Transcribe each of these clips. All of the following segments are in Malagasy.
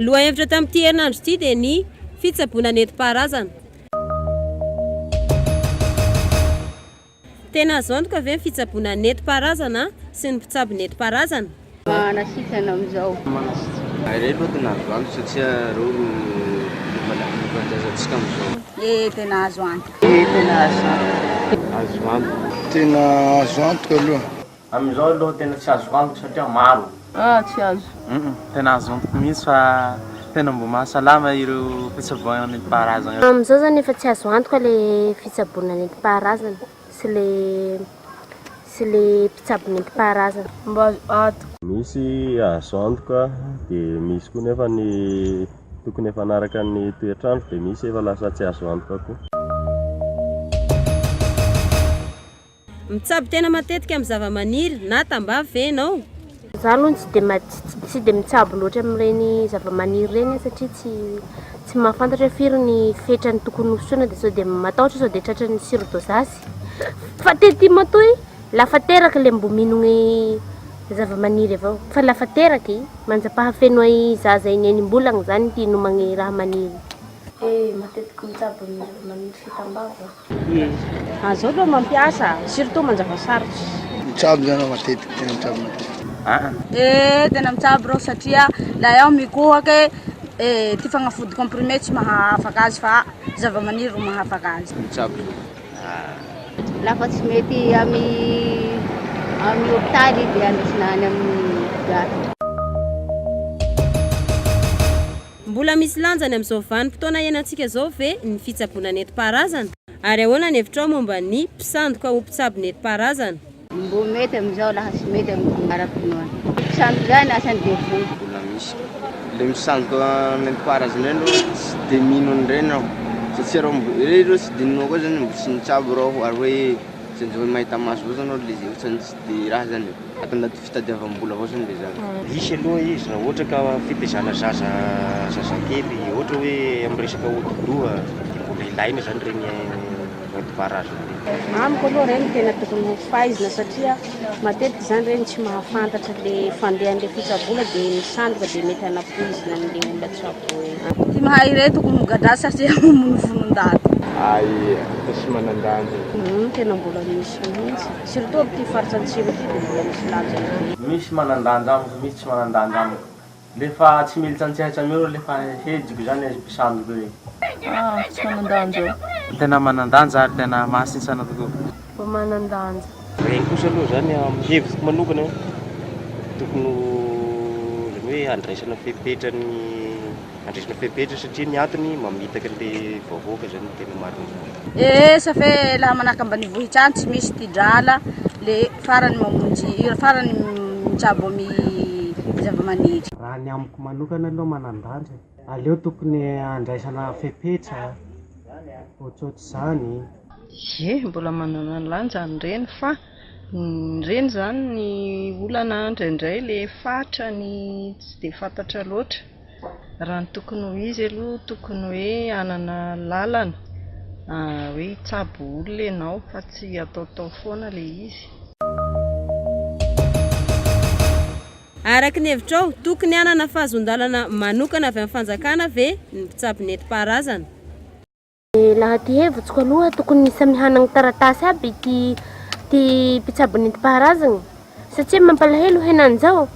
Lohahevitra tamin'ity herinandro ity dia ny fitsaboana nentim-paharazana. Tena azo antoka ve ny fitsaboana nentim-paharazana sy ny mpitsabo nentim-paharazana? Manasitrana amin'izao. Manasitrana. Ireo aloha tena azo antoka satria ireo no lovan-jazantsika amin'izao. Ee tena azo antoka. Ee tena azo antoka. Azo antoka. Tena azo antoka aloha. Amin'izao aloha tena tsy azo antoka satria maro. Ah tsy azo. Humm tena azo antoka mihitsy fa tena mbo mahasalama ireo fitsaboana nentim-paharazana ireo. Amin'izao zany efa tsy azo antoka le fitsaboana nentim-paharazana sy le sy le mpitsabo nentim-paharazana. Mba azo antoka. Misy azo antoka dia misy koa nefa ny tokony efa hanaraka ny toetr'andro dia misy efa lasa tsy azo antoka koa. Mitsabo tena matetika amin'ny zavamaniry na tambavy ve ianao? Za aloha tsy dia tsy dia mitsabo loatra amin'ireny zavamaniry ireny aho satria tsy tsy mahafantatra hoe firy ny fetrany tokony hosotroina dia sao dia matahotra sao dia tratran'ny surdosage. Fa tety matoy lafa teraka le mbo minogny zavamaniry avao fa lafa teraky manjapahafeno ay zaza eny enim-bolagna zany ty inomagny raha maniry. Eh, matetiky mitsabo amin'ny zavamaniry sy tambavy aho. Ie. Zao aloha mampiasa, surtout manjava sarotra. Mitsabo zany aho matetika, tena mitsabo matetika. Aa. Eh, tena mitsabo reo satria la iaho mikohake eh, ty fagnafody comprimé tsy maha-afaka azy fa zava-maniry ro maha-afaka azy. Mitsabo zao. Aa. Lafa tsy mety amy amy hopitaly dia andesina any amin'ny gasy. Mbola misy lanjany amin'izao vanim-potoana iainantsika izao ve ny fitsaboana nentim-paharazana? Ary ahoana ny hevitrao momba ny mpisandoka ho mpitsabo nentim-paharazana? Mbo mety amizao laha tsy mety am ara-pinoana. Mpisandoka zany asan'ny devoly. Mbola misy. Le misandoka nentim-paharazana ireny aloha tsy de mino an'ireny aho satria reo mbo ireo reo tsy de ninoako koa zany mbo tsy nitsabo reo ary hoe tsy de mahita maso avao zany le izy ohatrany tsy de raha zany e. Ato anaty fitadiavam-bola avao zany le zaza. Misy aloha izy raha ohatra ka fitaizana zaza zazakely ohatra hoe amin'ny resaka hodi-doha dia mbola ilaina zany ireny nentim-paharazana ireny. Amiko aloha ireny tena tokony ho faizina satria matetika izany ireny tsy mahafantatra le fandehan'le fitsaboana dia misandoka dia mety hanapoizina an'le olona tsaboina. Ty mahay irey tokony ho gadra satria mamonovono ndaty. Aia, fa tsy manan-danja e. Humm tena mbola misy mihitsy. Surtout amin'ity faritra antsimo ity dia mbola misy lanjany be. Misy manan-danja amiko, misy tsy manan-danja amiko. Lefa tsy militsy an-tsehatra mihoro lefa hejiko zany izy mpisandoka io. Ah, tsy manan-danja io. Tena manan-danja ary tena mahasinsana tokoa. Mba manan-danja. Regny kosa aloha zany amin'ny hevitro manokana tokony ho zany hoe andraisana fepetra ny andraisana fepetra satria ny antony mamitaka an'le vahoaka zany no tena marina. Ee sa fe laha manahaka ambanivohitra any tsy misy ty drala le farany mamonjy farany mitsabo amy zavamaniry. Raha ny amiko manokana aloha manan-danja e. Aleo tokony andraisana fepetra ohatsohatr'izany. Ie, mbola manana ny lanjany ireny fa ireny izany ny olana indraindray ilay fatrany tsy dia fantatra loatra. Raha ny tokony ho izy aloha tokony hoe hanana lalana hoe hitsabo olona ianao fa tsy ataotao foana ilay izy. Araka ny hevitrao, tokony hanana fahazoan-dalana manokana avy amin'ny fanjakana ve ny mpitsabo nentim-paharazana? Laha ty hevitsiko aloha tokony samy hanagny taratasy aby ty ty mpitsabo nentim-paharazagna satria mampalahelo henany zao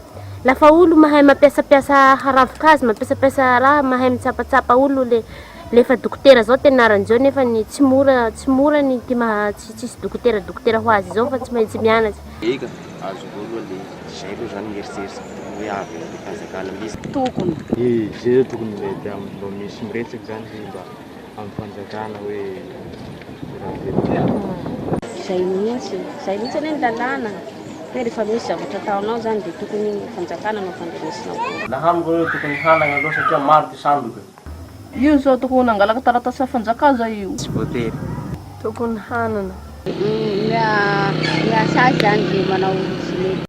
lafa olo mahay mampiasampiasa ravin-kazo mampiasampiasa raha mahay mitsapatsapa olo le lefa dokotera zao ty anaran-dreo nefany tsy mora tsy mora ny ty maha tsy tsisy dokotera dokotera ho azy zao fa tsy maintsy mianatsy. Eka, azoko aloha le izy. Zay aloha zany ny eritreritro tokony hoe avy amin'ny fanjakana mihitsy. Tokony. Zay zao tokony mety mba misy miresaky zany hoe mba amin'ny fanjakana hoe raha tena. Zay mihitsy, zay mihitsy anie ny lalàna hoe rehefa misy zavatra ataonao zany dia tokony ny fanjakana no ampandrenesinao vola. Laha amiko aloha tokony hanagna aloha satria maro ty sandoka. Io zao tokony nangalaka taratasy fanjaka zay io. Tsy voatery. Tokony hanana. Miasa azy zany ze manao tsy mety.